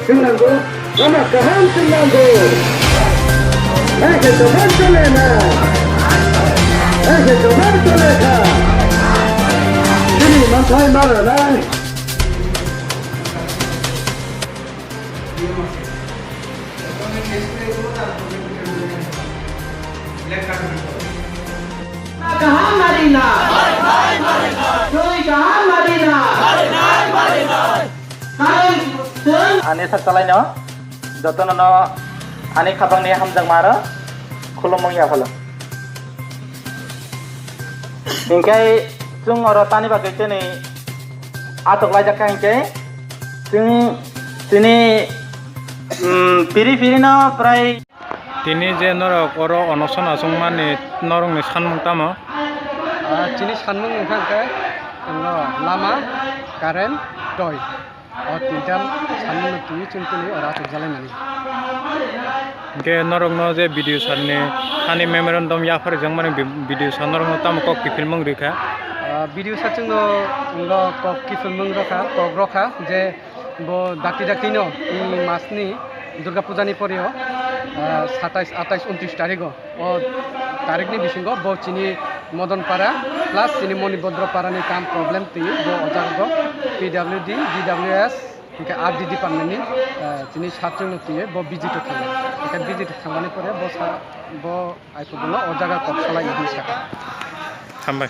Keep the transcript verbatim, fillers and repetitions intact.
Chwng nango, lama kaham chwng nango. Hai khe tongma chole na. Hai khe tongma chole kha. Chini manthai mara nai. Kaham mari na. Twi kaham mari na. Karon chwng ani sak chalai no jotono no ani khapang ni hamjak maro khulumung ya phalo. Hingkai chwng oro tani bagwi chini atok laijak kha hingkai chwng chini, mm, piri piri no prai. Tini je norok oro onoson achukmani norokni sanmung tamo? Ah, chini sanmung wngkha hwnkhe, wngkha lama, current, twi. O tinta sanmungno twiwi chwng tini oro achukjalaimani. Hwnkhe norokno je B D O sir ni hani memorandum yapharjakmani, B D O sir norokno tamo kok kiphilmung rikha? Ah, B D O sir chwngno wngkha kok kiphilmung rokha, kok rokha je bo dakti dakti no, i mas ni Durga Puja ni pore o, ah, satais, atais, untris tarik o, o tarik ni bisingo bo chini Modon Para plus chini Moni Bodro Para ni kam problem twi bo o jaga o P W D, D W S, hingke R D department ni, ah, chini sir chwng no twi bo visit o thang o. Hingke visit o thang mani pore bo sa, bo aiphubuno o jaga kok salai ni hinwi sakha. Hambai.